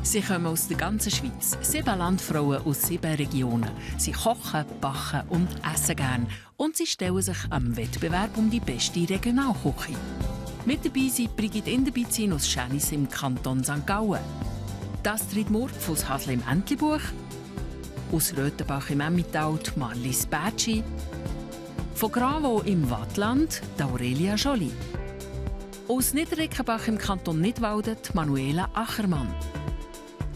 Sie kommen aus der ganzen Schweiz. 7 Landfrauen aus 7 Regionen. Sie kochen, backen und essen gern. Und sie stellen sich am Wettbewerb um die beste Regionalküche. Mit dabei sind Brigitte Inderbizin aus Schänis im Kanton St. Gallen, Astrid Murpf aus Hasle im Entlebuch, aus Röthenbach im Emmental Marlies Bertschi, von Gravo im Waadtland Aurelia Joly, aus Niederrickenbach im Kanton Nidwalden Manuela Achermann,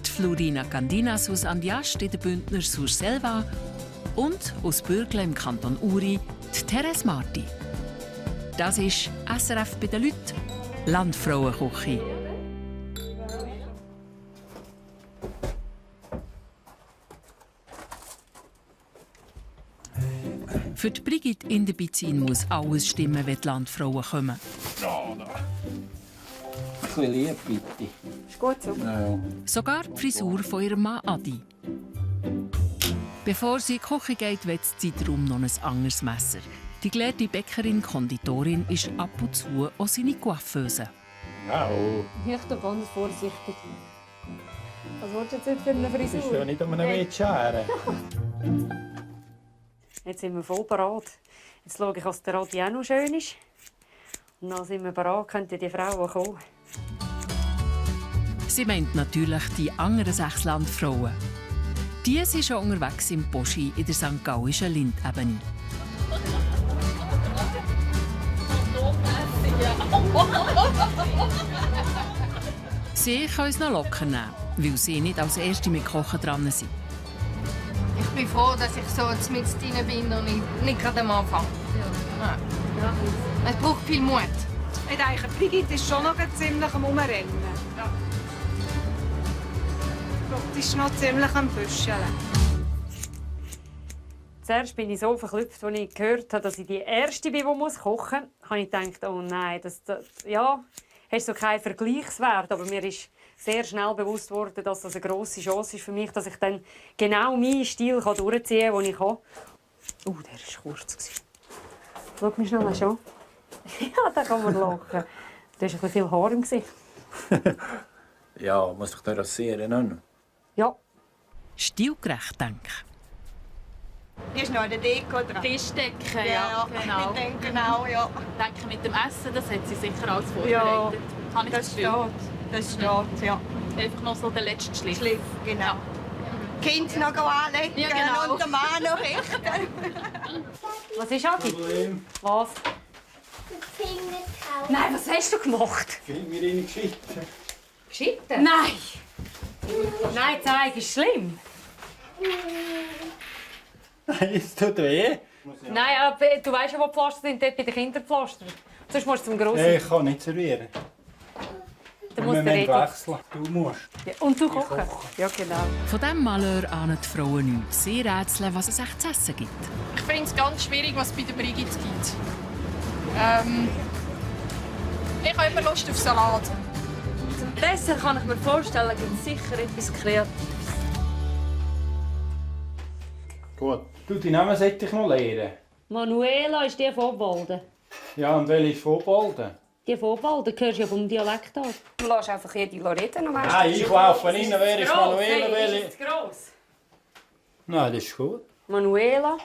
die Florina Candinas aus Andiast in der Bündner Surselva und aus Bürgle im Kanton Uri die Therese Marti. Das ist SRF bei den Leuten, Landfrauenküche. Für die Brigitte Inderbizin muss alles stimmen, wenn die Landfrauen kommen. Ein bisschen lieb, bitte. Ist gut so. Ja. Sogar die Frisur von ihrem Mann Adi. Bevor sie in die Küche geht, wetzt sie darum noch ein anderes Messer. Die gelehrte Bäckerin-Konditorin ist ab und zu auch seine Coiffeuse. Ja. Ich bin ganz vorsichtig. Was willst du jetzt nicht für eine Frisur? Bist du ja nicht um eine Wetschere? Jetzt sind wir voll bereit. Jetzt schaue ich, dass der Adi auch noch schön ist. Und dann sind wir bereit, könnten die Frauen kommen. Sie meint natürlich die anderen 6 Landfrauen. Die sind schon unterwegs im Boschi in der st. Gallischen Lindebene. Sie können es noch locker nehmen, weil sie nicht als Erste mit Kochen dran sind. Ich bin froh, dass ich so mit drin bin und nicht gerade am Anfang. Ja. Es braucht viel Mut. Ich denke, Brigitte ist schon noch ziemlich am Umrennen. Ja. Ich glaube, die ist noch ziemlich am Büscheln. Zuerst bin ich so verklüpft, als ich gehört habe, dass ich die Erste bin, die kochen muss. Habe ich gedacht, oh nein, ja, hast so keinen Vergleichswert. Aber mir ist sehr schnell bewusst worden, dass das eine grosse Chance ist für mich, dass ich dann genau meinen Stil durchziehen kann, den ich kann. Der war kurz. Schau mich schnell schon. Ja, da kann man lachen. Du hast ein bisschen viel Haar im Gesicht. Ja, muss ich da rasieren, oder? Ja. Stilgerecht, denke ich. Die ist noch in der Deko dran. Tischdecken, ja, genau. Ich denke genau, ja. Ich denke, mit dem Essen, das hat sie sicher alles Ja, vorbereitet. Habe ich das Gefühl. steht. Das steht, ja. Einfach noch so der letzte Schliff. Schliff, genau. Die Kinder noch anlegen Ja, genau. und den Mann noch richten. Was ist, Adi? Problem. Was? Fingertau. Nein, was hast du gemacht? Find mir in die Geschichte. Geschitten? Nein! Nein, zeig, ist schlimm. Nein, es tut weh. Nein, aber du weißt ja, wo die Pflaster sind, dort bei den Kinderpflastern. Sonst musst du zum Grossen. Nein, ich kann nicht servieren. Dann Wir musst du müssen regeln. wechseln. Du musst. Ja, und du kochen? Ja, genau. Von diesem Malheur ahnen die Frauen nichts. Sie rätseln, was es echt zu essen gibt. Ich finde es ganz schwierig, was es bei der Brigitte gibt. Ich habe immer Lust auf Salat. Zum Dessert kann ich mir vorstellen, gibt es sicher etwas Kreatives. Gut. Du, die Namen sollte ich noch lernen. Manuela ist die von Obwalden. Ja, und welche ist von Bolden? Die von Obwalden gehörst ja vom Dialekt an. Du lässt einfach jede Lorette noch mal. Nein, ich laufe rein, wer ist Manuela, Ist welche? es gross? Nein, das ist gut. Manuela.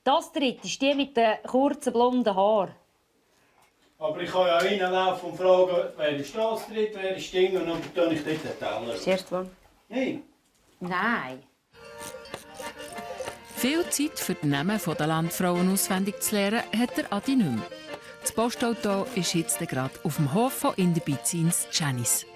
Das dritte ist die mit den kurzen blonden Haaren. Aber ich kann ja reinlaufen und fragen, wer ist das dritt, wer ist Ding, und dann tue ich dort den Teller. Das erste Mal. Hey. Nein. Viel Zeit für die Namen der Landfrauen auswendig zu lernen, hat der Adi nicht mehr. Das Postauto ist jetzt gerade auf dem Hof von Inderbizins Schänis.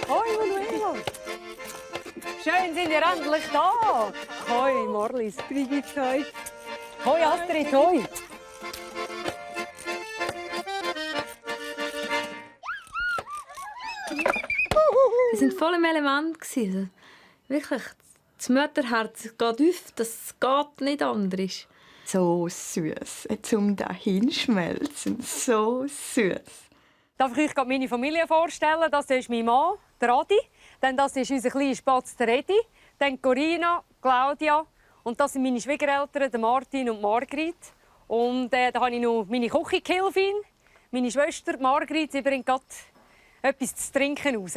Hoi Manuela! Schön sind ihr endlich da! Hoi Marlies, Brigitte, hoi! Hoi Astrid, hoi! Wir waren voll im Element. Wirklich, das Mutterherz geht auf, das geht nicht anders. So süß, zum Dahinschmelzen, so süß. Darf ich euch gerade meine Familie vorstellen? Das ist mein Mann, der Adi. Dann das ist unser kleiner Spatz, der Edi. Dann Corinna, Claudia. Und das sind meine Schwiegereltern, der Martin und Margrit. Und da habe ich noch meine Küchengehilfin, meine Schwester Margrit. Sie bringt gerade etwas zu trinken raus.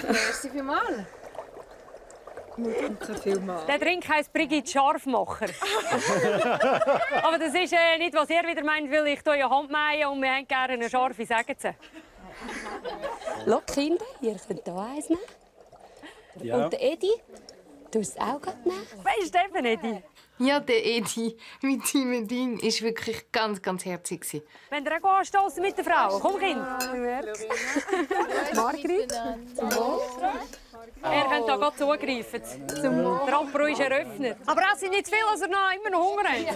Merci vielmals. Danke vielmals. Der Drink heisst Brigitte Scharfmacher. Aber das ist nicht, was ihr wieder meint, weil ich hier Hand mähe und wir haben gerne eine scharfe Säge. Schau, Kinder, ihr könnt hier eins nehmen. Ja. Und der Edi, du es auch nehmen. Wer ist eben, Edi? Ja, der Edi mit seinem Ding war wirklich ganz, ganz herzig. Wenn ihr auch anstoßen mit der Frau. Komm, Kind. Margrit. Er könnt hier gerade zugreifen. Der Apero ist eröffnet. Aber es sind nicht zu viel, als ihr noch immer noch Hunger habt.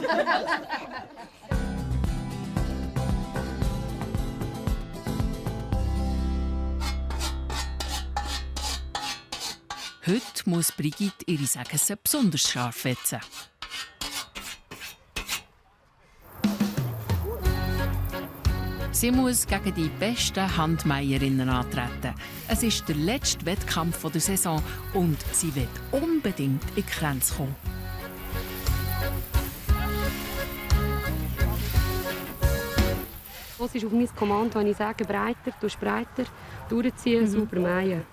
Heute muss Brigitte ihre Sägesse besonders scharf wetzen. Sie muss gegen die besten Handmeierinnen antreten. Es ist der letzte Wettkampf der Saison und sie will unbedingt in die Grenze kommen. Das ist auf mein Kommando, wenn ich sage, breiter, durchziehen, sauber mähen.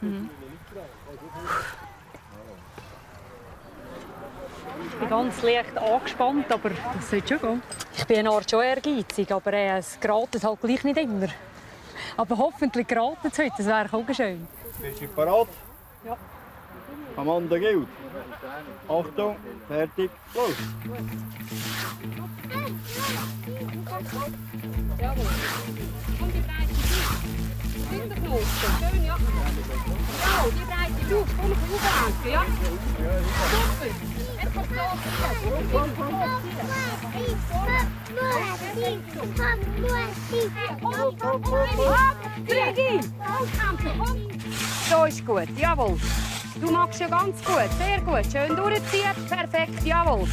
Ich bin ganz leicht angespannt, aber das sollte schon gehen. Ich bin eine Art schon ehrgeizig, aber es gerät halt gleich nicht immer. Aber hoffentlich gerät es heute, das wäre auch schön. Bist du bereit? Ja. Amanda gilt. Achtung, fertig, los! Schön, ja. Ja, die breite Luft, komm aufhalten, ja? Super. So ist gut, jawohl. Du machst ja ganz gut, sehr gut. Schön durchziehen, perfekt, jawohl.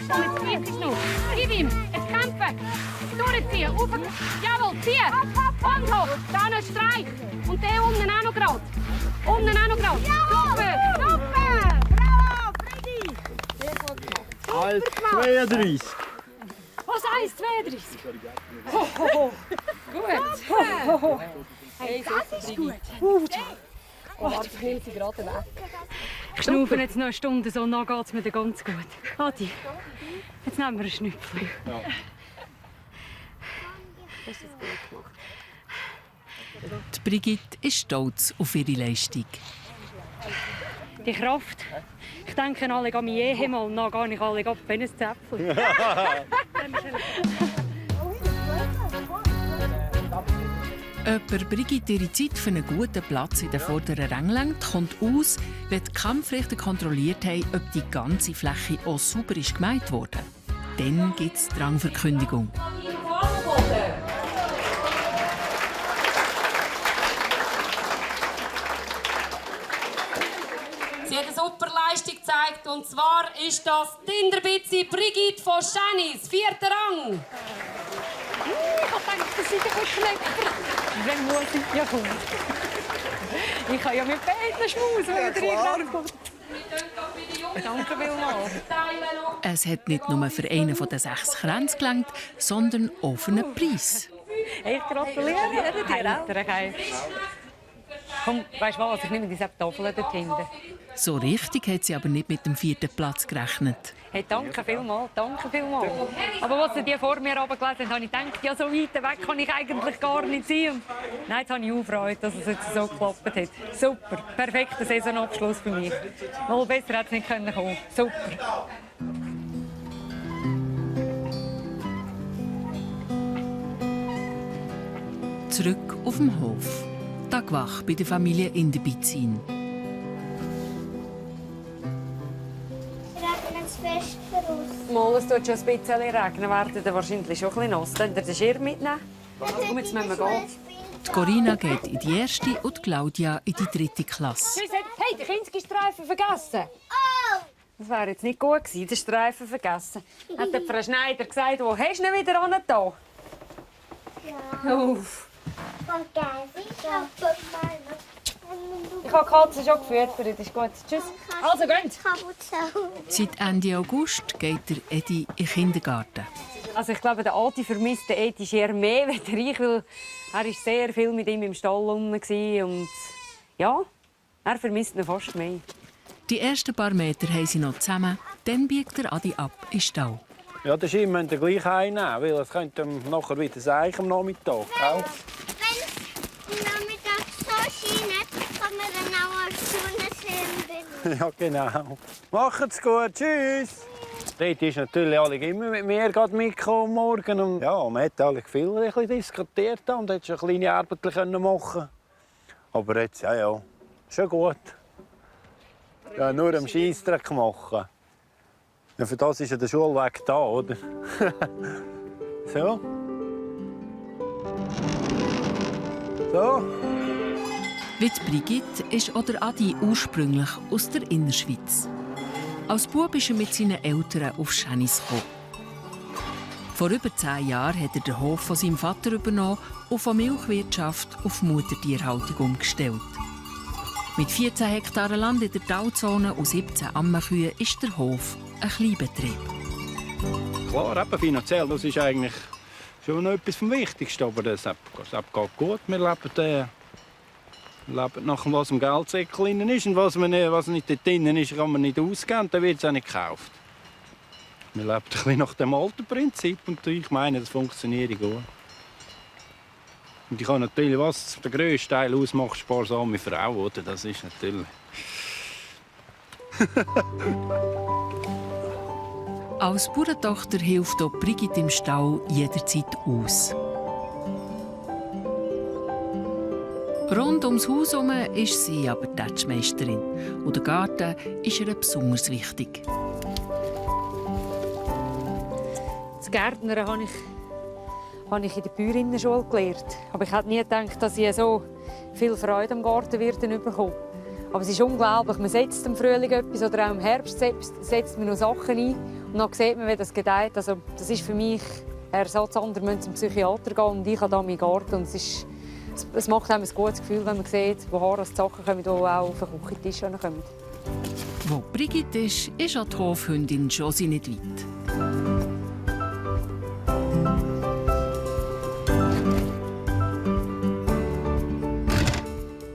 Komm, jetzt bitte ich noch. Gib ihm, jetzt kämpfen. Durchziehen, auf. Jawohl, ziehen. Und hoch, da noch Streich. Und der unten auch noch gerade. Unten auch noch gerade. Super, super. Bravo, Freddy. Sehr gut gemacht. 1,32. Was, 1,32? Ho. Gut. Ho. Hey, das ist gut. Oh, die nimmt sie gerade weg. Ich schnaufe jetzt noch eine Stunde, so dann geht es mir ganz gut. Adi, jetzt nehmen wir einen Schnüpfel. Ja. Das ist gut gemacht. Die Brigitte ist stolz auf ihre Leistung. Die Kraft. Ich denke alle an meinen Ehemann und dann gehe ich alle ab in ein Zäpfchen. Jemand Brigitte ihre Zeit für einen guten Platz in den vorderen Rängen lenkt, kommt aus, wenn die Kampfrichter kontrolliert haben, ob die ganze Fläche auch sauber ist gemäht wurde. Dann gibt es die Rangverkündigung. Sie hat eine super Leistung gezeigt, und zwar ist das Tinderbitzi Brigitte von Schenis, 4. Rang. Ich habe gedacht, das ist ein schlecht. Wenn muss ich ja kommen. Ich kann ja mit beiden schmusen, wenn der reinkommt. Danke vielmals. Es hat nicht nur für einen von den 6 Kränzen gelangt, sondern auch für einen Preis. Ich gratuliere dir. Komm, weißt du was, ich nehme diese Tafeln dort hinten. So richtig hat sie aber nicht mit dem 4. Platz gerechnet. Hey, danke vielmals, danke vielmals. Aber als sie die vor mir runtergelesen haben, habe ich gedacht, ja, so weit weg kann ich eigentlich gar nicht sein. Und nein, jetzt habe ich auch Freude, dass es jetzt so geklappt hat. Super, perfekter Saisonabschluss für mich. Mal besser hätte es nicht kommen können. Super. Zurück auf dem Hof. Tagwach bei der Familie Inderbizin. Regnet es fest für uns? Mal, es tut schon ein bisschen regnen, werden dann wahrscheinlich schon ein bisschen nass. Könnt ihr den Schirm mitnehmen? Komm, jetzt müssen wir gehen. Die Corinna geht in die 1. und Claudia in die 3. Klasse. Hey, den Kinski-Streifen vergessen. Oh! Das wäre jetzt nicht gut gewesen, den Streifen vergessen. Hat der Frau Schneider gesagt, wo hast du ihn wieder angetan? Ja. Uff. Ich Ich habe die Katze schon gefüttert, ist gut. Tschüss. Also, geht. Seit Ende August geht der Edi in den Kindergarten. Also ich glaube, der Adi vermisst den Edi eher mehr als ich, weil er war sehr viel mit ihm im Stall rum und ja, er vermisst ihn fast mehr. Die ersten paar Meter haben sie noch zusammen, dann biegt der Adi ab in den Stall. Ja, den Schirm müsst ihr gleich einnehmen, weil es könnte nachher wieder sein am Nachmittag. Wenn es Nachmittag so scheint, kann man dann auch als Sonnenschirm. Ja, genau. Macht's gut, tschüss! Dort ist natürlich alle immer mit mir mitgekommen morgen. Und ja, man hat alle viel ein bisschen diskutiert und hat schon kleine Arbeiten machen. Aber jetzt, ja, schon gut. Ja, nur am Scheissdreck machen. Ja, für das ist ja der Schulweg da, oder? So. So. Wie die Brigitte ist auch der Adi ursprünglich aus der Innerschweiz. Als Bub ist er mit seinen Eltern auf Schänis gekommen. Vor über 10 Jahren hat er den Hof von seinem Vater übernommen und von Milchwirtschaft auf Muttertierhaltung umgestellt. Mit 14 Hektaren Land in der Talzone und 17 Ammenkühen ist der Hof ein Kleinbetrieb. Klar, eben finanziell, das ist eigentlich schon noch etwas vom Wichtigsten. Aber das geht gut. Wir leben nach dem, was im Geldsäckel drin ist. Und was nicht dort drin ist, kann man nicht ausgeben. Dann wird es auch nicht gekauft. Wir leben ein bisschen nach dem alten Prinzip. Und ich meine, das funktioniert gut. Und ich habe natürlich, was der grösste Teil ausmacht, sparsame Frau, oder? Das ist natürlich... Als Bauerntochter hilft auch Brigitte im Stall jederzeit aus. Rund ums Haus herum ist sie aber die Tätschmeisterin. Und der Garten ist ihr besonders wichtig. Das Gärtnern habe ich in der Bäuerinnenschule gelernt. Aber ich hätte nie gedacht, dass ich so viel Freude am Garten bekommen. Aber es ist unglaublich. Man setzt im Frühling etwas oder auch im Herbst setzt man noch Sachen ein. Und dann sieht man, wie das gedeiht. Also, das ist für mich ein Ersatz. Andere müssen zum Psychiater gehen und ich habe hier meinen Garten. Und es macht einem ein gutes Gefühl, wenn man sieht, woher die Sachen kommen, die auch auf den Küchentisch kommen. Wo Brigitte ist auch die Hofhündin Josi nicht weit.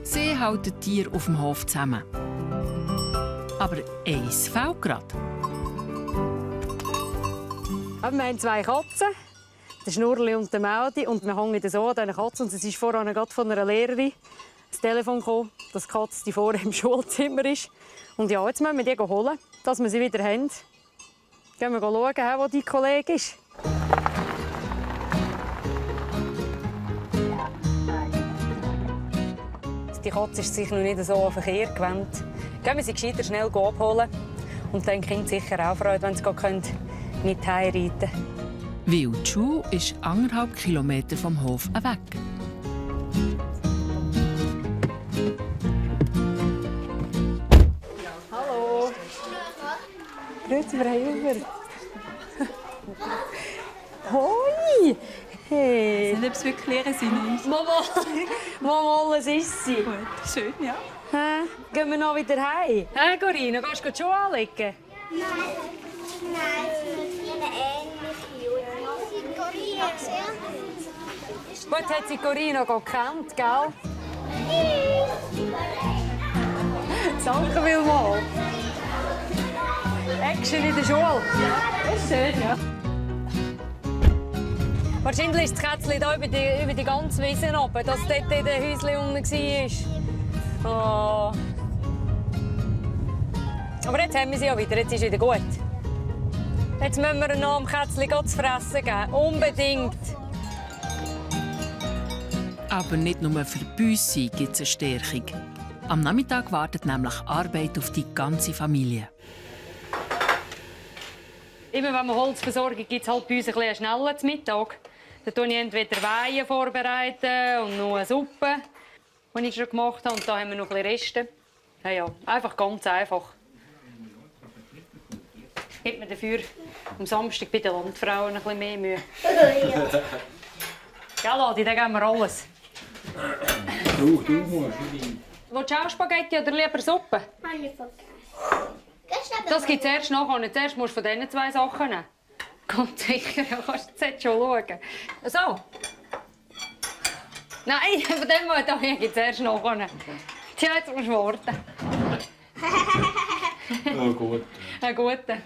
Sie halten die Tiere auf dem Hof zusammen. Aber eins fehlt gerade. Wir haben 2 Katzen, den Schnurrli und den Maudi, und wir hängen so an diesen Katzen. Und es ist vorhin gerade von einer Lehrerin das Telefon gekommen, dass die Katze die vorher im Schulzimmer ist. Und ja, jetzt müssen wir die holen, dass wir sie wieder haben. Gehen wir schauen, wo die Kollege ist. Die Katze ist sich noch nicht so an Verkehr gewöhnt. Gehen wir sie gescheiter schnell abholen. Und dann Kind sicher auch freuen, wenn sie mit heimreiten können. Weil die Schule ist 1,5 Kilometer vom Hof weg. Hallo. Grüezi, Frau Hilmer. Hoi. Hey. Ich weiß nicht, ob es wirklich ihre Sinne ist. Mama, es ist sie. Gut, schön, ja. Gehen wir noch wieder heim? Hey, Corina, gehst du die Schuhe anlegen? Nein, es ist eine ähnliche. Corina sehr. Gut, hat sie Corina gekannt, gell? Danke vielmals. Action in der Schule. Ja, das ist schön, ja. Wahrscheinlich ist das Kätzchen hier über die ganze Wiese runter, dass dort in den Häuschen unten war. Oh. Aber jetzt haben wir sie ja wieder, jetzt ist wieder gut. Jetzt müssen wir noch dem Kätzchen zu fressen geben. Unbedingt. Aber nicht nur für die Büsse gibt es eine Stärkung. Am Nachmittag wartet nämlich Arbeit auf die ganze Familie. Immer wenn wir Holz versorgen, gibt es halt bei uns ein bisschen schneller zum Mittag. Dann tue ich entweder Weihen vorbereiten und noch eine Suppe, die ich schon gemacht habe. Und da haben wir noch ein bisschen Reste. Ja, einfach ganz einfach. Gibt mir dafür am Samstag bei den Landfrauen ein bisschen mehr Mühe. Ja, Ladi, dann geben wir alles. Du musst. Willst du auch Spaghetti oder lieber Suppe? Habe ich vergessen. Das gibt es erst nachher. Zuerst musst du von diesen 2 Sachen nehmen. Kommt sicher, du kannst jetzt schon schauen. So. Nein, von dem gibt es erst nachher. Tja, jetzt musst du warten. Oh, gut. Ein guter.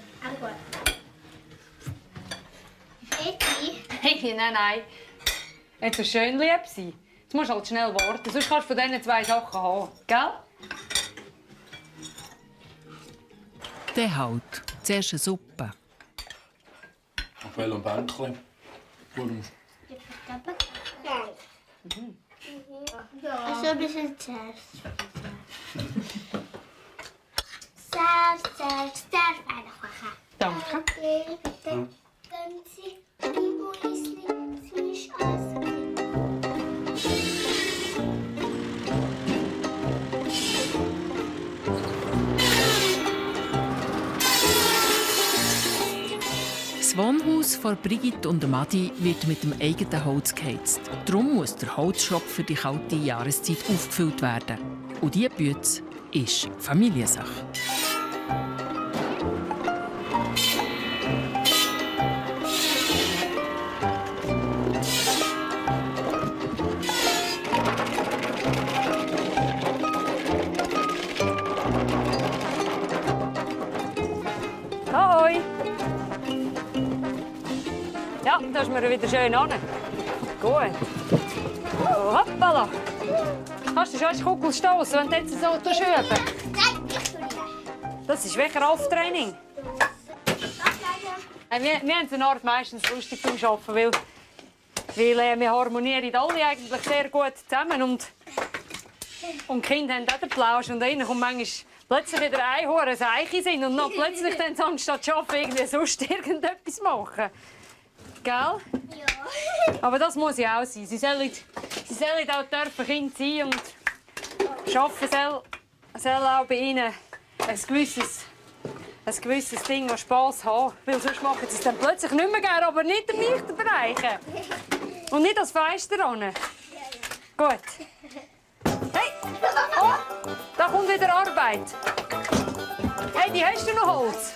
Eti? Nein. Jetzt soll schön lieb sein. Jetzt musst du halt schnell warten, sonst kannst du von diesen 2 Sachen haben. Gell? Dann halt. Zuerst eine Suppe. Auf welchem Bänkchen? Also ein bisschen zuerst. Sehr feine Kochen. Danke. Okay, bitte. Können Sie die Müsli ziemlich alles Das Wohnhaus von Brigitte und Madi wird mit dem eigenen Holz geheizt. Darum muss der Holzschopf für die kalte Jahreszeit aufgefüllt werden. Und diese Bütze ist Familiensache. Hoi! Ja, da ist mir wieder schön an. Gut. Oh, hoppala! Kannst du schon als Kugel stoßen, wenn du jetzt so schüben? Das ist wirklich Krafttraining. Wir haben es Art meistens lustig zum Arbeiten, weil wir harmonieren alle eigentlich sehr gut zusammen. Und die Kinder haben auch den Plausch. Und dann kommt manchmal plötzlich wieder ein hohes Eiche sind und noch plötzlich dann sie anstatt zu arbeiten irgendwie sonst irgendetwas machen. Gell? Ja. Aber das muss ja auch sein. Sie sollen auch dürfen Kinder sein und arbeiten soll auch bei ihnen ein gewisses Ding, das Spass haben. Weil sonst machen sie es dann plötzlich nicht mehr gerne, aber nicht in leichten Bereichen. Und nicht als Feister ran. Gut. Hey! Oh, da kommt wieder Arbeit. Hey, die hast du noch Holz?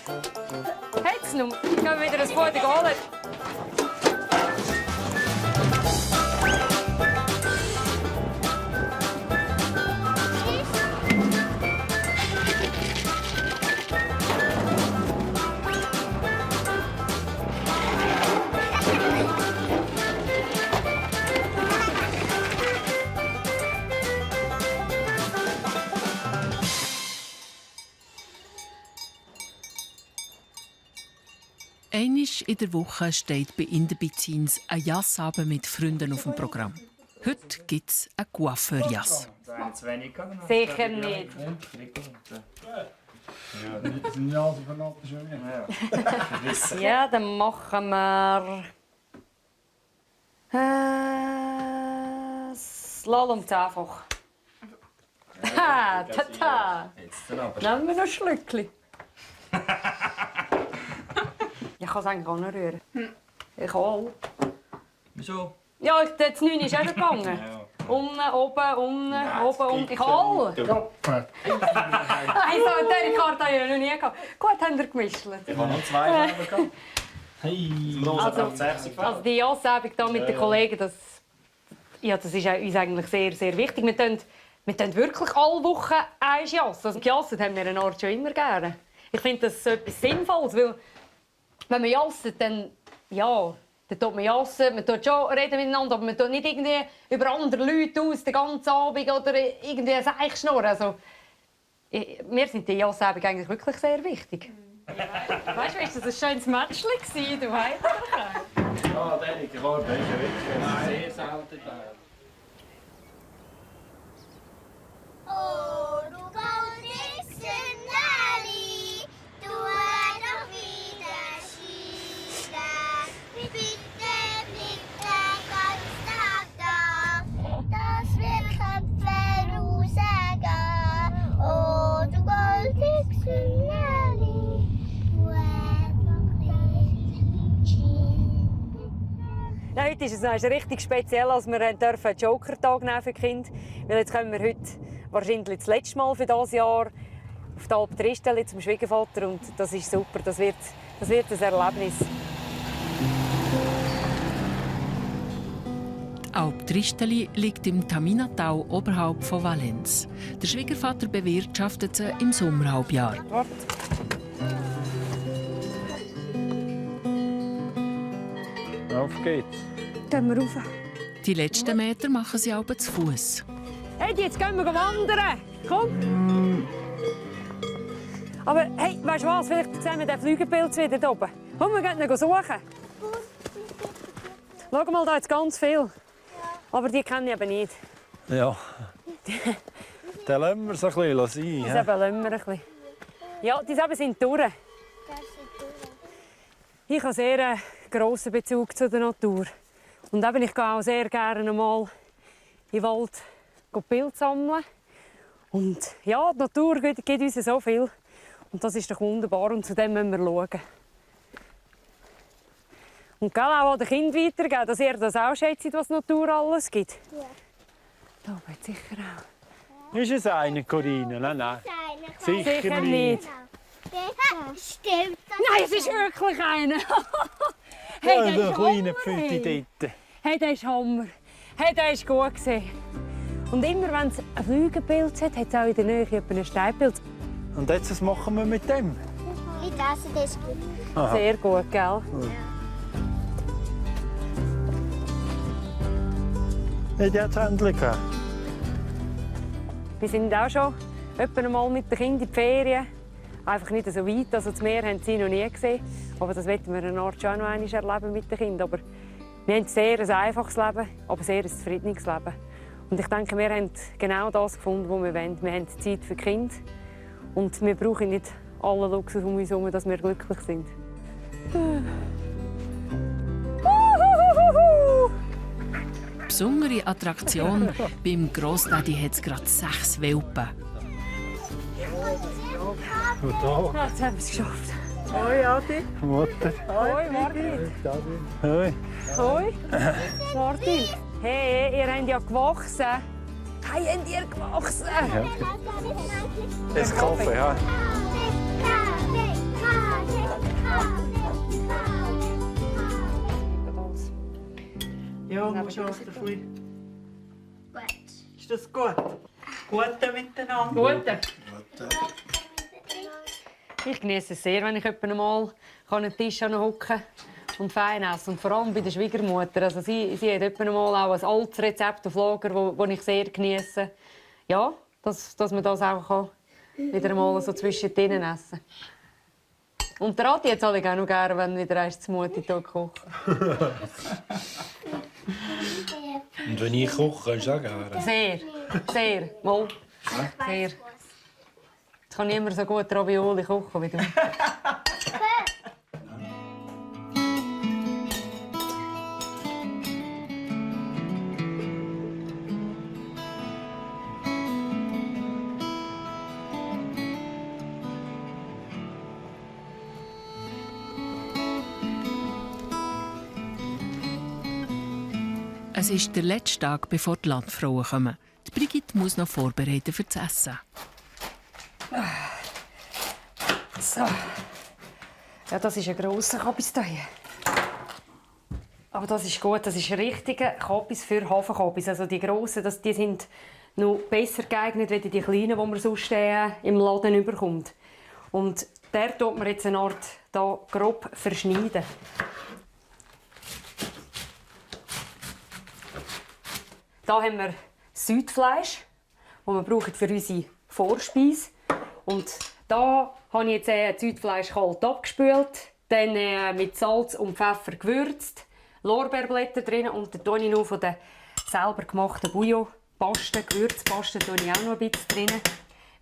Hat's noch? Gehen wir wieder ein Futter holen. Einmal in der Woche steht bei Inderbizins ein Jassabend mit Freunden auf dem Programm. Heute gibt es einen Coiffeur-Jass. Sicher nicht. Ja, dann machen wir Slalom einfach. Ha, tata. Nehmen wir noch ein Schlückchen. Ich kann es eigentlich auch noch rühren. Ich auch. Wieso? Ja, das 9 ist auch schon gegangen. Unten, oben, unten, oben, unten. Ich kann alle. Nein, so eine Karte habe ich noch nie gehabt. Gut, haben wir gemischt. Ich habe noch 2 Farben gehabt. Hey. Also die Jassabend hier mit den Kollegen, das ist uns eigentlich sehr, sehr wichtig. Wir tun wirklich alle Wochen ein Jass. Also Jassen haben wir eine Art schon immer gerne. Ich finde das etwas Sinnvolles, weil wenn man jasset, dann tut man jassen, man tut schon reden miteinander, aber man tut nicht irgendwie über andere Leute aus den ganzen Abend oder irgendwie ein Seich schnurren. Also, mir sind die Jassabende eigentlich wirklich sehr wichtig. Weißt du, das war ein schönes Matchli, du weißt doch. Ja, der Karte ist ja wirklich sehr selten. Oh, du goldiges Signali, du doch wieder Skiler. Bitte, bitte, ganz da, dass wir Köpfe rausgehen. Oh, du goldiges Signali, heute ist es richtig speziell, als wir einen Joker-Tag nehmen für die Kinder. Weil jetzt kommen wir heute wahrscheinlich das letzte Mal für dieses Jahr auf die Alp Tristeli zum Schwiegervater. Und das ist super, das wird ein Erlebnis. Die Alp Tristeli liegt im Taminatal oberhalb von Valenz. Der Schwiegervater bewirtschaftet sie im Sommerhalbjahr. Auf geht's. Gehen wir rauf. Die letzten Meter machen sie aber zu Fuß. Hey, jetzt gehen wir wandern. Komm. Aber hey, weißt du was? Vielleicht sehen wir den Flügelpilz wieder hier oben. Komm, wir gehen ihn suchen. Schau mal, da jetzt ganz viel. Aber die kenne ich eben nicht. Ja. Dann lassen wir es ein bisschen sein. Das lassen wir ein bisschen. Ja, die sind durch. Ich habe sehr einen grossen Bezug zur Natur. Und eben, ich gehe auch sehr gerne einmal in den Wald Pilze sammeln. Und ja, die Natur gibt uns so viel. Und das ist doch wunderbar und zu dem müssen wir schauen. Und auch an den Kindern weitergeben, dass ihr das auch schätzt, was die Natur alles gibt. Ja. Da wird sicher auch. Ist es eine, Corinne? Nein. Sicher nicht. Stimmt das? Nein, es ist wirklich einer. Hey, ja, der kleine Pfütti dort. Hey, der ist Hammer. Hey, der ist gut gesehen. Und immer wenn es einen Flügelpilz hat, hat es auch in der Nähe einen Steinpilz. Und jetzt, was machen wir mit dem? Ich esse das gut. Aha. Sehr gut, gell? Ja. Nicht jetzt endlich. Wir sind auch schon etwa einmal mit den Kindern in die Ferien. Einfach nicht so weit, also das Meer haben sie noch nie gesehen. Aber das wollen wir eine Art schon noch einmal erleben mit den Kindern. Aber wir haben sehr ein einfaches Leben, aber sehr ein zufriedenes Leben. Und ich denke, wir haben genau das gefunden, was wir wollen. Wir haben Zeit für die Kinder. Und wir brauchen nicht allen Luxus um uns herum, dass wir glücklich sind. Besondere Attraktion. Beim Grossdaddy hat es gerade 6 Welpen. Und da. Jetzt haben wir es geschafft. Hoi, Adi. Mutter. Hoi, Martin. Hoi. Hoi. Martin. Hey, ihr habt ja gewachsen. Hey, habt ihr gewachsen? Ja. Jetzt Kaffee, ja. Ja, musst du was davon. Gut. Ist das gut? Gute miteinander. Gute. Ich genieße es sehr, wenn ich etwa mal an den Tisch hocken und fein essen. Und vor allem bei der Schwiegermutter. Also sie hat etwa mal auch ein altes Rezept auf Lager, das ich sehr genieße. Ja, dass man das auch wieder mal so zwischen denen essen kann. Und der Adi jetzt auch noch gerne, wenn wieder erst die Mutti hier kocht. Und wenn ich koche, kannst du auch gerne? Sehr, sehr. Mal. Sehr. Jetzt kann niemand so gut Ravioli kochen wie du. Es ist der letzte Tag, bevor die Landfrauen kommen. Die Brigitte muss noch vorbereiten für das Essen. So. Ja, das ist ein grosser Kabis hier. Aber das ist gut, das ist ein richtiger Kabis für Hafenkabis. Also die grossen, die sind noch besser geeignet als die kleinen, die man sonst im Laden überkommt. Und der tut man jetzt eine Art da grob verschneiden. Da haben wir Südfleisch, das wir brauchen für unsere Vorspeise. Und da habe ich jetzt das Südfleisch kalt abgespült, dann mit Salz und Pfeffer gewürzt, Lorbeerblätter drin und dann tue ich noch von der selber gemachten Bouillon-Paste, Gewürzpaste, tue ich auch noch ein bisschen drin,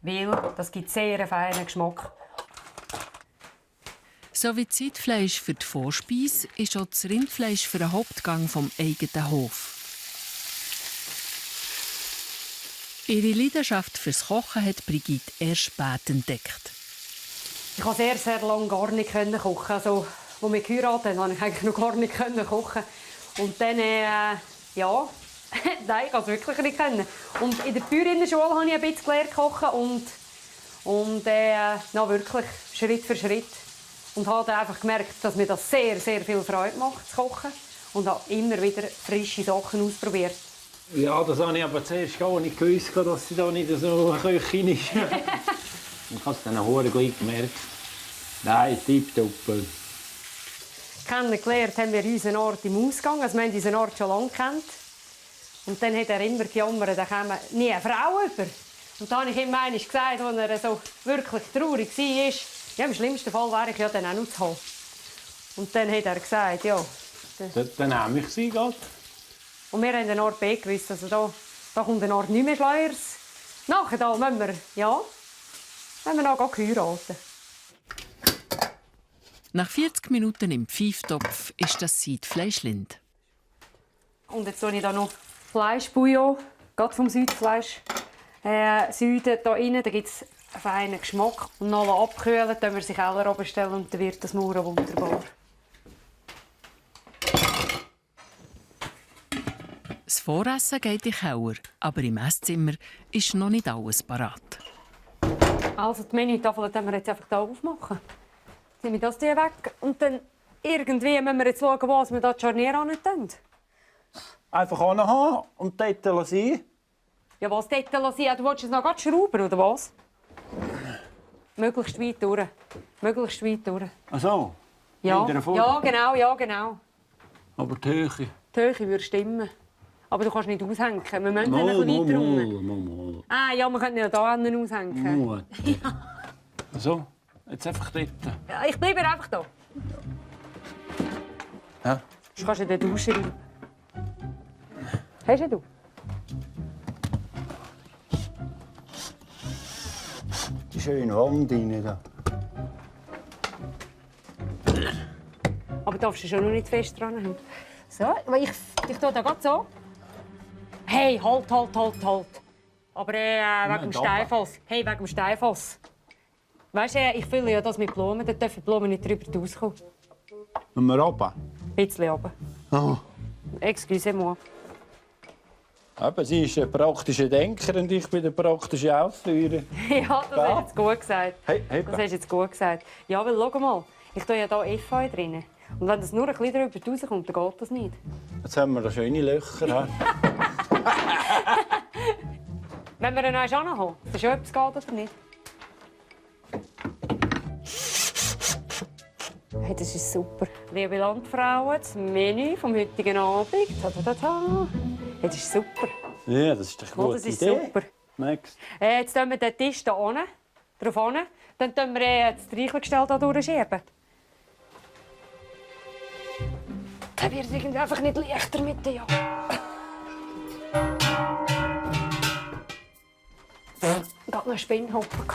weil das gibt sehr feinen Geschmack. So wie das Südfleisch für die Vorspeise ist auch das Rindfleisch für den Hauptgang vom eigenen Hof. Ihre Leidenschaft fürs Kochen hat Brigitte erst spät entdeckt. Ich konnte sehr, sehr lange gar nicht kochen. Also, als wir geheiratet haben, konnte ich eigentlich noch gar nicht kochen. Und dann, ja, nein, ich kann es wirklich nicht kennen. Und in der Bäuerinnenschule habe ich ein bisschen gelernt kochen und noch wirklich Schritt für Schritt. Und habe dann einfach gemerkt, dass mir das sehr, sehr viel Freude macht, zu kochen. Und habe immer wieder frische Sachen ausprobiert. Ja, das habe ich aber zuerst gar nicht gewusst, dass sie da nicht so eine Köchin ist. Ich habe es dann auch gleich gemerkt. Nein, tipptopp. Kennengelernt haben wir unseren Ort im Ausgang. Also wir haben unseren Ort schon lange kennt. Und dann hat er immer gejammert, da käme nie eine Frau über. Und dann habe ich ihm einmal gesagt, als er so wirklich traurig war, ja, im schlimmsten Fall wäre ich ja dann auch noch zu haben. Und dann hat er gesagt, ja. Dann nehme ich sie gerade. Und wir haben den Ort B gewusst, also da kommt der Ort nicht mehr Schleuers. Nachher da müssen wir noch heiraten. Nach 40 Minuten im Pfeiftopf ist das Seidfleisch lind. Und jetzt tue ich da noch Fleischbouillon, gerade vom Südfleisch. Süden hier rein, da gibt es einen feinen Geschmack. Und noch abkühlen, dann wir sich Keller oben stellen und dann wird das Mauern wunderbar. Das Voressen geht in den Keller, aber im Esszimmer ist noch nicht alles parat. Also die Menütafel können wir jetzt einfach hier aufmachen. Jetzt nehme ich das hier weg und dann irgendwie müssen wir jetzt schauen, was wir da die Scharniere antun. Einfach anhaben und dort lassen. Ja, was dort lassen? Du willst es noch gerade schrauben, oder was? Möglichst weit durch. Möglichst weit durch. Ach so? Ja, ja, genau. Aber die Höhe? Die Höhe würde stimmen. Aber du kannst nicht aushängen. Wir müssen ein bisschen weiter rum. Ah ja, wir können ja hier aushängen. Ja. So, jetzt einfach dort. Ja, ich bleibe einfach da. Ja? Du kannst in den Dusche rein. Hast du? Die schöne Wand rein. Da. Aber darfst du schon noch nicht fest dran haben. So, ich tue da gerade so. Hey, halt. Aber wegen dem Steinfass. Hey, wegen dem Steinfass. Weißt du, ich fülle ja das mit Blumen, dann dürfen die Blumen nicht drüber rauskommen. Und wir runter? Ein bisschen runter. Oh. Excusez-moi. Aber sie ist ein praktischer Denker und ich bin der praktische Ausführer. Ja, das hast du jetzt gut gesagt. Hey, das hast du jetzt gut gesagt. Ja, weil schau mal, ich tue ja hier Efeu drin. Und wenn das nur ein bisschen drüber rauskommt, dann geht das nicht. Jetzt haben wir da schöne Löcher. Wenn wir ihn noch anhaben, dann schon etwas geht oder nicht? Hey, das ist super. Liebe Landfrauen, das Menü vom heutigen Abend. Das ist super. Ja, das ist doch gut. Das ist super. Max. Jetzt tun wir den Tisch hier unten, drauf hin. Dann tun wir das Streichelgestell hier durchschieben. Dann wird es irgendwie einfach nicht leichter mit dem Jahr. Ich habe noch einen Spinnhoppen.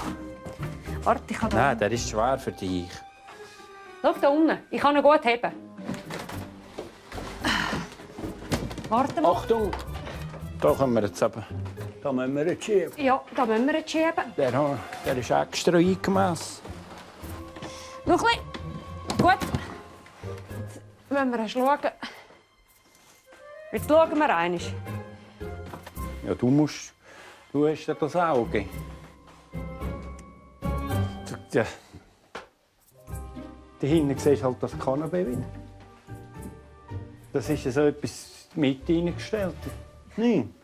Warte, ich kann da. Nein, der ist schwer für dich. Schau da unten, ich kann ihn gut heben. Warte mal. Achtung! Da können wir jetzt eben. Da müssen wir jetzt schieben. Ja, da müssen wir jetzt schieben. Der ist extra eingemessen. Noch ein bisschen. Gut. Jetzt müssen wir schauen. Jetzt schauen wir einmal. Ja, du hast ja das Auge. Ja. Da hinten siehst du halt das Kanapee wieder. Das ist so etwas mit reingestellt. Nein.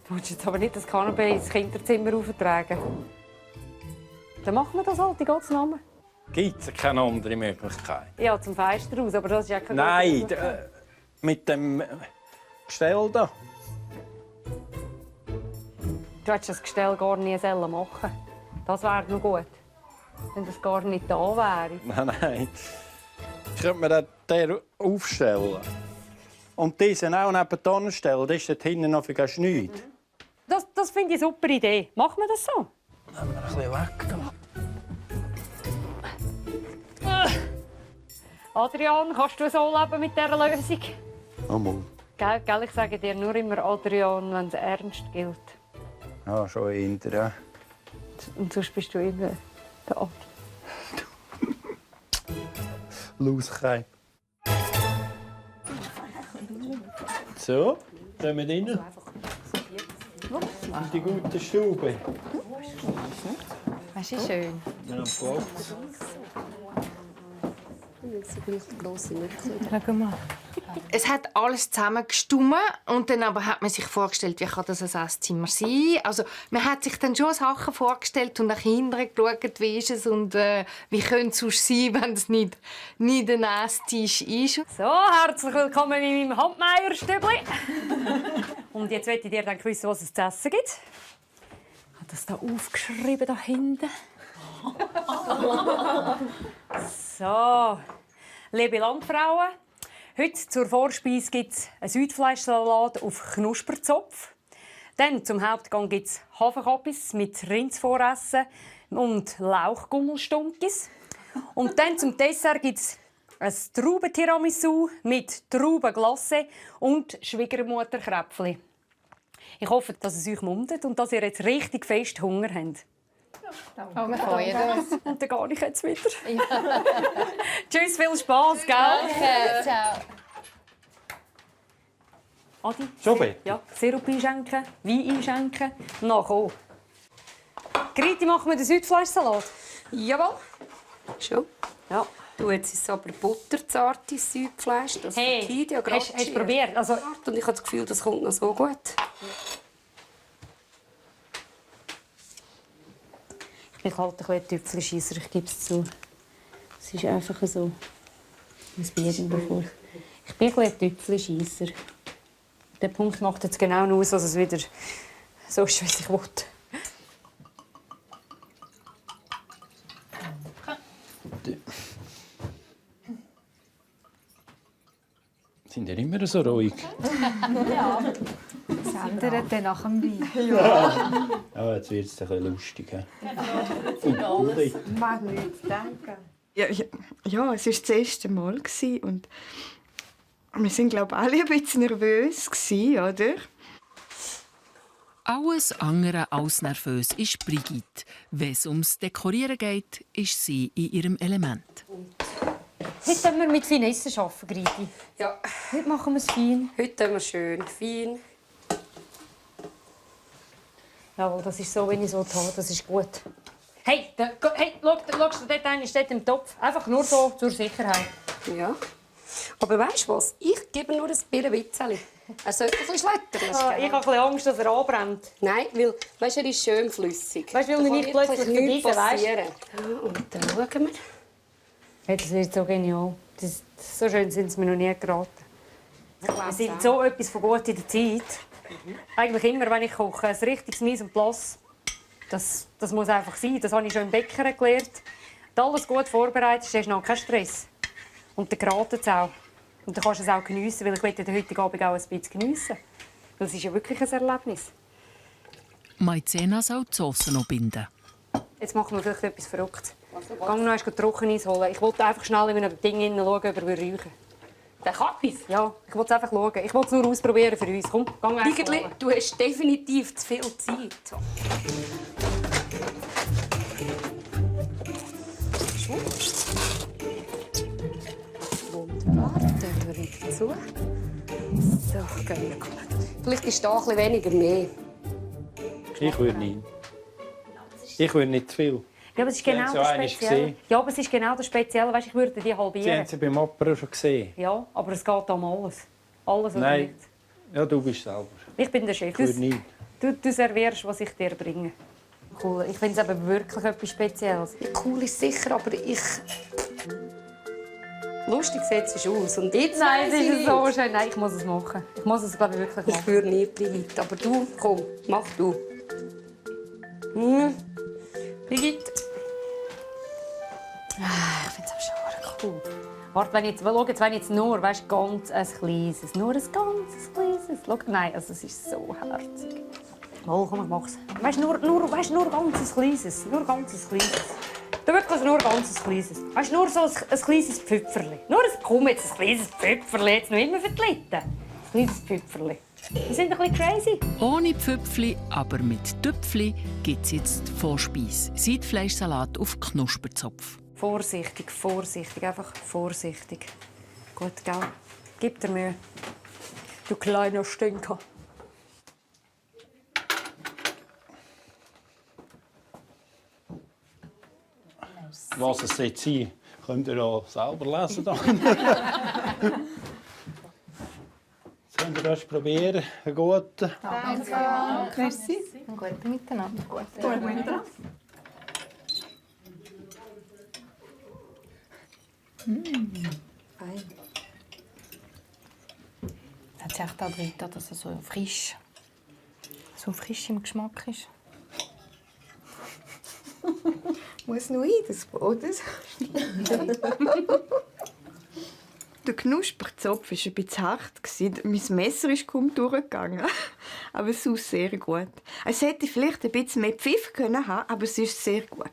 Du willst jetzt aber nicht das Kanapee ins Kinderzimmer auftragen. Dann machen wir das halt, in Gottes Namen. Gibt es keine andere Möglichkeit? Ja, zum Fenster raus, aber das ist ja keine Nein, mit dem Gestell da. Du hättest das Gestell gar nie machen. Das wäre noch gut. Wenn das gar nicht da wäre. Nein. Ich könnte mir den aufstellen. Und diesen auch nebenan stellen. Das ist dort hinten noch nichts. Das finde ich eine super Idee. Machen wir das so? Nehmen wir ein bisschen weg. Adrian, kannst du so leben mit dieser Lösung? Mal. Gell, ich sage dir nur immer Adrian, wenn es ernst gilt. Ja, schon eher, ja. Und sonst bist du immer der Adrian. So, gehen wir rein. In die gute Stube. Das ist schön. Wir haben Platz. Schau mal. Es hat alles zusammen gestummen und dann aber hat man sich vorgestellt, wie kann das ein Esszimmer sein? Also man hat sich dann schon Sachen vorgestellt und nach hinten geschaut, wie ist es und wie könnte es sonst sein, wenn es nicht ein Esstisch ist. So, herzlich willkommen in meinem Handmeierstübli. Und jetzt möchte ich dir dann wissen, was es zu essen gibt. Ich habe das da aufgeschrieben, da hinten. So, liebe Landfrauen, heute zur Vorspeise gibt es einen Südfleischsalat auf Knusperzopf. Dann zum Hauptgang gibt es Hafenkappis mit Rindsvoressen und Lauchgummelstunkis. Und dann zum Dessert gibt es ein Traubentiramisu mit Traubenglace und Schwiegermutterkräpfli. Ich hoffe, dass es euch mundet und dass ihr jetzt richtig fest Hunger habt. Wir freuen uns. Und dann gehe ich jetzt wieder. Ja. Tschüss, viel Spass, gell? Danke, ciao. Adi, Schon bitte? ja, Sirup einschenken, Wein einschenken, nachher. Griti, machen wir den Südfleischsalat? Jawohl. Schon? Ja. Du, jetzt ist es aber butterzartes Südfleisch. Das Hey, ja hast du probiert? Also, und ich habe das Gefühl, das kommt noch so gut. ich bin halt ein bisschen Tüpfelscheisser, ich gebe es zu. Es ist einfach so. Was bei jedem davor. Ich bin ein bisschen Tüpfelscheisser. Der Punkt macht jetzt genau aus, dass es wieder so ist, wie ich will. Sind ja immer so ruhig. Ja. Das ändert dann nach dem Wein. Ja, jetzt wird es ein bisschen lustig. Und Ich mag nicht denken. Ja, es war das erste Mal und wir waren, glaube ich, alle ein bisschen nervös, oder? Alles andere als nervös ist Brigitte. Wenn es ums Dekorieren geht, ist sie in ihrem Element. Heute können wir mit Finesse arbeiten, Griti. Ja. Heute machen wir es fein. Heute tun wir schön fein. Jawohl, das ist so, wenn ich so habe. Das ist gut. Hey, schaust du dort einen steht im Topf? Einfach nur so zur Sicherheit. Ja. Aber weißt du was? Ich gebe nur ein bisschen. Er sollte ein bisschen schlettern. Ich habe ein bisschen Angst, dass er anbrennt. Nein, weil weißt, er ist schön flüssig. Weißt du, weil er nicht plötzlich nichts vergessen, weißt? Ja, und dann schauen wir. Hey, das wird so genial. So schön sind sie mir noch nie geraten. Wir sind so etwas von gut in der Zeit. Eigentlich immer, wenn ich koche, ein richtiges Mise en place. Das muss einfach sein. Das habe ich schon im Bäcker gelernt. Wenn alles gut vorbereitet ist, hast du noch keinen Stress. Und dann geratet es auch. Und dann kannst du es auch geniessen, weil ich möchte den heutigen Abend auch ein bisschen geniessen. Das ist ja wirklich ein Erlebnis. Maizena soll die Sauce noch binden. Jetzt machen wir vielleicht etwas verrückt. Geh noch erst Trockeneis holen. Ich wollte einfach schnell in ein Ding schauen, ob er räuchen. Der Kappis? Ja, ich wollte es einfach schauen. Ich wollte es nur ausprobieren für uns. Komm, geh einfach Ligeli, holen. du hast definitiv zu viel Zeit. Wunderbar, dann tun wir wieder zu. So, gehen wir gut. Vielleicht ist da ein bisschen weniger mehr. Ich würde nicht. Ich würde nicht zu viel. Ja, aber es ist genau das Spezielle. Ja, aber es ist genau das Spezielle. Weißt, ich würde die halbieren. Sie haben sie beim Apero schon gesehen. Ja, aber es geht um alles. Alles oder Nein. nichts. Ja, du bist selber. Ich bin der Chef. Ich würde nicht. Du servierst, was ich dir bringe. Cool. Ich finde es eben wirklich etwas Spezielles. Ja, cool ist sicher, aber ich... Lustig sieht es aus. Und jetzt Nein, es weiss ich ist so nicht. schön. Nein, ich muss es machen. Ich muss es, glaube ich, wirklich machen. Ich würde nicht, Brigitte. Aber du, komm, mach du. Brigitte. Ich finde es auch schon cool. Warte, wenn ich jetzt nur, weißt, ganz ein kleines, nur ein ganz kleines. Schau, nein, also es ist so herzig. Oh, komm, ich mach's. Weißt, nur ganz ein kleines, nur ganz ein kleines. Du wirklich nur ganz ein kleines. Weißt, nur so ein kleines Pfüpferli. Komm jetzt, ein kleines Pfüpferli, jetzt noch immer vertlitten. Ein kleines Pfüpferli. Wir sind ein bisschen crazy. Ohne Pföpfli, aber mit Töpfli gibt es jetzt Vorspeise. Seitfleischsalat auf Knusperzopf. Vorsichtig, einfach vorsichtig. Gut, gell? Gib dir Mühe. Du kleiner Stinker. Was es jetzt sein könnt ihr ja selber lesen. Jetzt könnt ihr das probieren. Einen guten. Danke. Merci. Einen guten Miteinander. Guten Miteinander. Fein. Hat sich echt auch drin, dass er so frisch im Geschmack ist. Muss noch rein, das Brot. Der Knusperzopf war ein bisschen hart. Mein Messer ist kaum durchgegangen. Aber es ist sehr gut. Es hätte vielleicht ein bisschen mehr Pfiff können haben, aber es war sehr gut.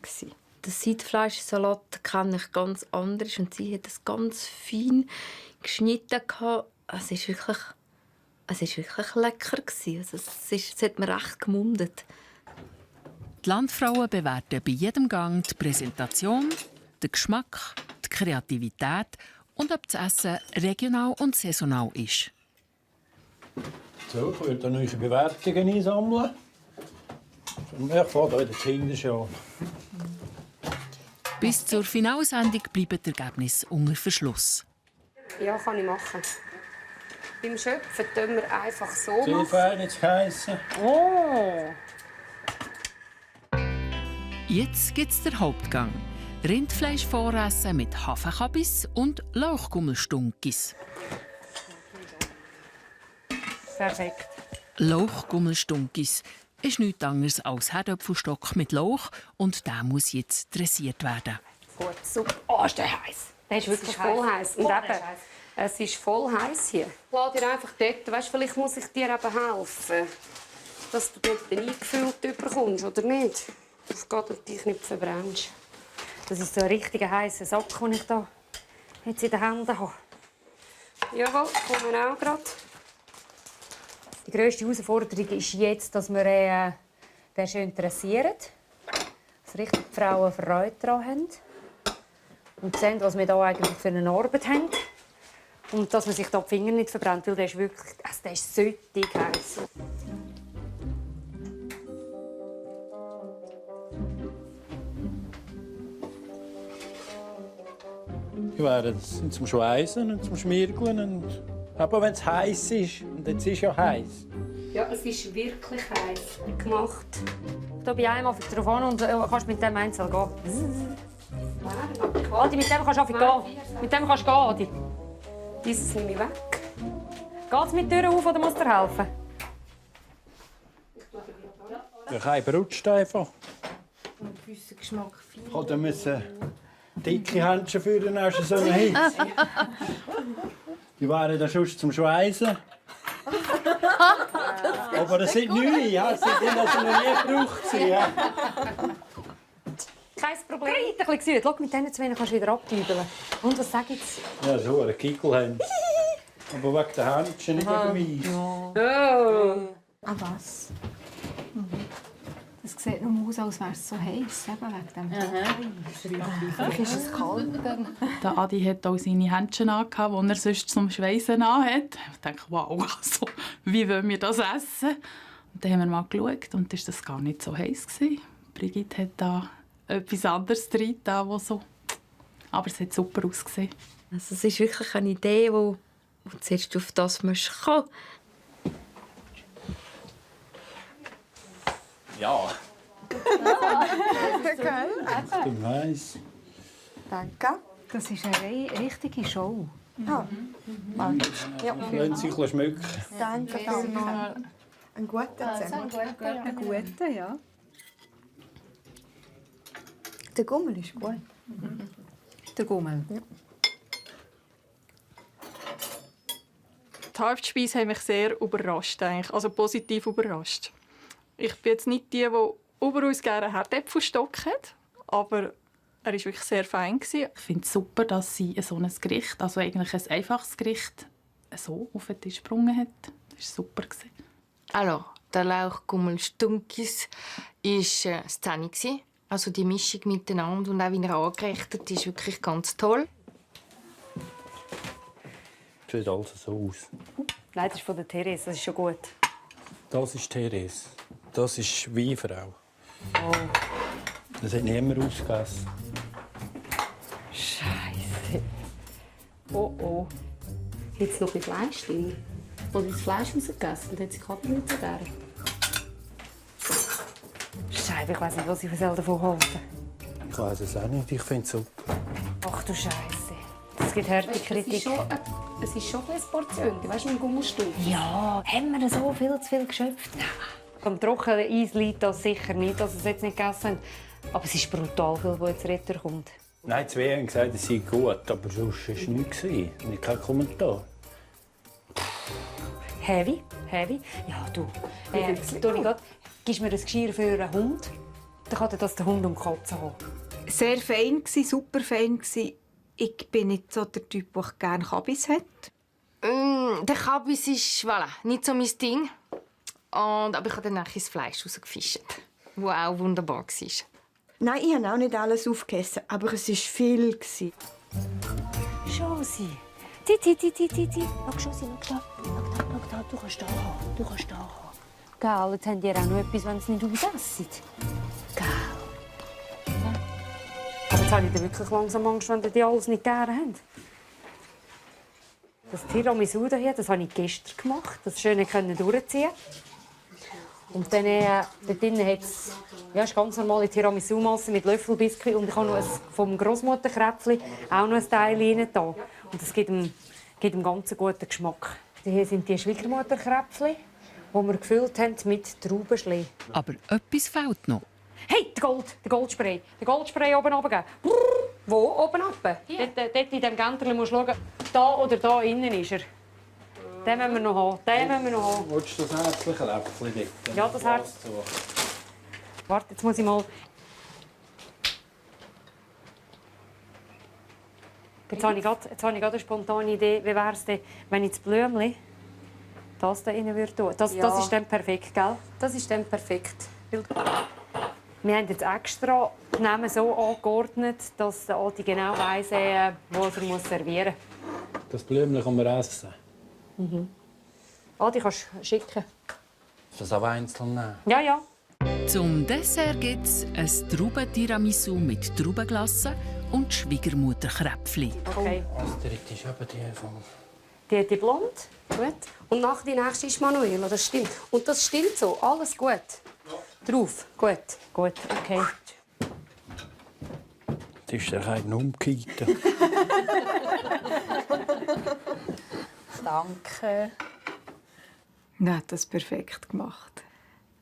Den Seitfleischsalat kenne ich ganz anders und sie hat es ganz fein geschnitten. Es ist wirklich lecker. Also es hat mir recht gemundet. Die Landfrauen bewerten bei jedem Gang die Präsentation, den Geschmack, die Kreativität und ob das Essen regional und saisonal ist. So, ich würde dann unsere Bewertungen einsammeln. Ich fahre hier hinten schon. Bis zur Finalsendung bleiben die Ergebnisse unter Verschluss. Ja, kann ich machen. Beim Schöpfen tun wir einfach so Sehr machen. fein jetzt geheissen. Oh! Jetzt gibt's den Hauptgang. Rindfleischvoressen mit Hafenkabis und Lauchgummelstunkis. Perfekt. Lauchgummelstunkis ist nichts anderes als Herdöpfelstock mit Lauch und der muss jetzt dressiert werden. Gut, super. Oh, ist der heiß. Der ist wirklich voll heiß. Und eben, es ist voll heiß hier. Lass dir einfach dort. Weißt, vielleicht muss ich dir eben helfen, dass du dort eingefüllt bekommst, oder nicht? Das geht und dich nicht verbrennst. Das ist so ein richtiger heißer Sack, den ich hier jetzt in den Händen habe. Jawohl, kommen wir auch gerade. Die grösste Herausforderung ist jetzt, dass wir den schön dressieren. Dass richtig die Frauen Freude daran haben. Und sehen, was wir hier eigentlich für eine Arbeit haben. Und dass man sich da die Finger nicht verbrennt, weil der ist wirklich der ist süttig heiß. Die wären zum Schweißen und zum Schmirgeln. Und aber wenn es heiß ist, und jetzt ist es ja heiß. Ja, es ist wirklich heiß gemacht. Da bin ich einmal drauf an und kannst mit dem einzeln gehen. Adi, mit dem kannst du einfach gehen. Mit dem kannst du gehen, Adi. Dieses nehme ich weg. Geht's mit der Tür auf oder muss dir helfen? Der Kai rutscht einfach. Und gewissen Geschmack fein. Oder müssen dicke Händchen führen, hast du so eine Hitze. Die wären dann schon zum Schweißen. Aber das sind neu, ja. Das sind die, die noch nie gebraucht sind. Ja. Kein Problem. Ein bisschen gesüht. Schau, mit diesen zwei kannst du wieder abdübeln. Und was sag ich jetzt? Ja, so einen Kickel haben. Aber wegen der Händchen, nicht wegen dem Eis. Oh. Ah, was? Es sieht nur aus, als wäre es so heiß, eben wegen dem Vielleicht ist es kalt dann. Der Adi hat auch seine Händchen angehabt, die er sonst zum Schweissen anhat. Ich dachte, wow, also, wie wollen wir das essen? Und dann haben wir mal geschaut und das war gar nicht so heiß. Brigitte hat da etwas anderes drin, wo so... Aber es hat super ausgesehen. Also es ist wirklich eine Idee, wo zuerst auf das kommen musst. Ja. Gell? Weiss. Danke. Das ist eine richtige Show. Ja. Ja. Lassen Sie sich schmücken. Danke vielmals. Einen guten zusammen. Ein guter, ja. Der Gummel ist gut. Der Gummel. Ja. Die Hauptspeise hat mich sehr überrascht, eigentlich. Also positiv überrascht. Ich bin jetzt nicht die überaus gerne Herdäpfelstock hat, aber er war wirklich sehr fein. Ich finde es super, dass sie so ein Gericht, also eigentlich ein einfaches Gericht, so auf den Tisch gebracht hat. Das war super. Also, der Lauchgummelstunkis war das 10. Also die Mischung miteinander und auch wie er angerichtet ist, wirklich ganz toll. Sieht also so aus. Nein, das ist von der Therese, das ist schon gut. Das ist Therese. Das ist Weinfrau. Oh. Das hat niemand ausgegessen. Scheiße. Oh. Hat es noch ein Fleisch drin? Oder das Fleisch rausgegessen und hat sie Kaffee nicht so gerne? Scheiße, ich weiß nicht, was ich davon halte. Ich weiß es auch nicht. Ich finde es super. Ach du Scheiße. Das gibt harte Kritik. Es ist schon ein Portion, weißt du, mit Gummistuhl. Ja, haben wir so viel zu viel geschöpft? Am trockenen Eis liegt das sicher nicht, dass sie es jetzt nicht gegessen haben. Aber es ist brutal viel, was jetzt Retter kommt. Nein, zwei haben gesagt, es sei gut, aber sonst war es nichts. Nicht kein Kommentar. Heavy. Ja, du. Toni, gibst mir ein Geschirr für einen Hund? Dann kann das der Hund um die Katze haben. Sehr fein, super fein. Ich bin nicht so der Typ, der gerne Kabis hat. Der Kabis ist voilà, nicht so mein Ding. Aber ich habe dann das Fleisch rausgefischt, das auch wunderbar war. Nein, ich habe auch nicht alles aufgegessen, aber es war viel. Josi. Titi. Schau, Josi, schau da. Du kannst da haben. Gell, jetzt haben die auch noch etwas, wenn sie nicht ausessen. Gell. Aber jetzt habe ich wirklich langsam Angst, wenn die alles nicht gerne haben. Das Tiramisu hier, das habe ich gestern gemacht. Das schön durchziehen. Und dann dort drinnen hat es ganz normale Tiramisu-Masse mit Löffelbiskuit. Und ich habe noch vom Grossmutterkräpfchen auch noch ein Teil rein. Und das gibt einem ganz guten Geschmack. Hier sind die Schwiegermutterkräpfchen, die wir gefüllt haben mit Traubenschlee. Aber etwas fehlt noch. Hey, der Goldspray. Den Goldspray oben runtergeben. Wo? Oben runter? Dort in diesem Gänterchen musst du schauen. Da oder da innen ist er. Den müssen wir noch haben. Willst du das herzliche Läppchen dort? Ja, das Herz. Warte, jetzt muss ich mal... Jetzt habe ich gerade eine spontane Idee. Wie wäre es denn, wenn ich das Blümchen das da rein würde tun? Das ist dann perfekt, gell? Das ist dann perfekt. Wir haben jetzt extra die Namen so angeordnet, dass der Adi genau weiss, was er servieren muss. Das Blümchen kann man essen. Adi, kannst du schicken. Ist das auch einzeln nehmen? Ja. Zum Dessert gibt es ein Trauben-Tiramisu mit Traubenglasse und Schwiegermutterkräpfli. Okay. Astrid ist eben die von... Die blond. Gut. Und nach die nächste ist Manuela, das stimmt. Und das stimmt so, alles gut. Drauf, gut. Gut, okay. Das ist ja kein Umgekehrter. Danke. Er hat das perfekt gemacht.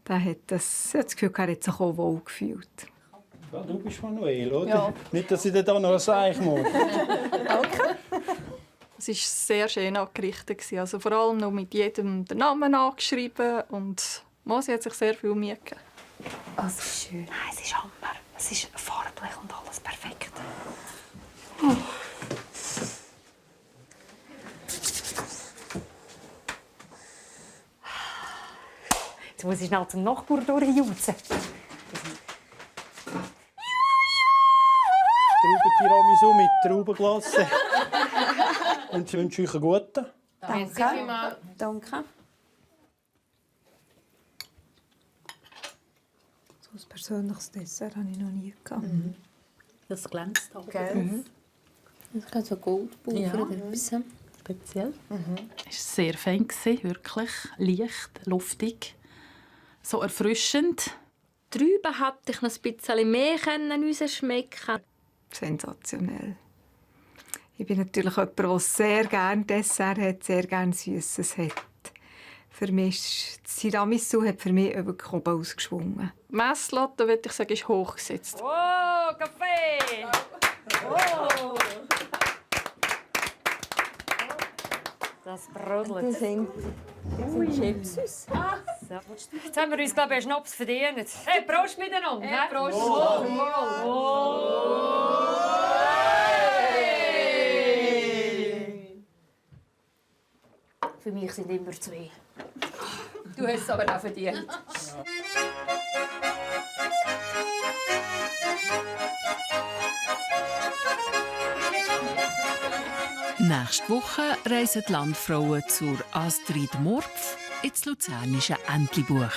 Er hat das Gefühl, er hat sich auch wohl gefühlt. Ja, du bist Manuel, oder? Ja. Nicht, dass ich dir da noch ein Zeichen muss. Danke. Es war sehr schön angerichtet. Also vor allem noch mit jedem den Namen angeschrieben. Und Mosi hat sich sehr viel Mühe gegeben. Das ist schön. Nein, es ist Hammer. Es ist farblich und alles perfekt. Jetzt muss ich schnell zum Nachbar durchjutzen. Trauben-Tiramisu mit Traubenglasse. Und ich wünsche euch einen guten. Danke. So ein persönliches Dessert habe ich noch nie gehabt. Das glänzt auch. Okay. Das ist so Goldpulver oder etwas. Speziell. Es war sehr fein, wirklich leicht, luftig, so erfrischend. Die Trauben hätte ich noch ein bisschen mehr rausschmecken. Sensationell. Ich bin natürlich jemand, der sehr gerne Dessert hat, sehr gerne Süßes hat. Für mich ist das Tiramisu hat für mich wirklich oben ausgeschwungen. Die Messlatte, würde ich sagen, ist hochgesetzt. Oh, Kaffee! Oh. Das brodelt. Das sind Chips. So. Jetzt haben wir uns, glaube ich, einen Schnaps verdient. Hey, Prost miteinander! Hey, Prost! Für mich sind immer zwei. Du hast es aber auch verdient. Nächste Woche reisen die Landfrauen zur Astrid Murpf ins luzernische Entlebuch.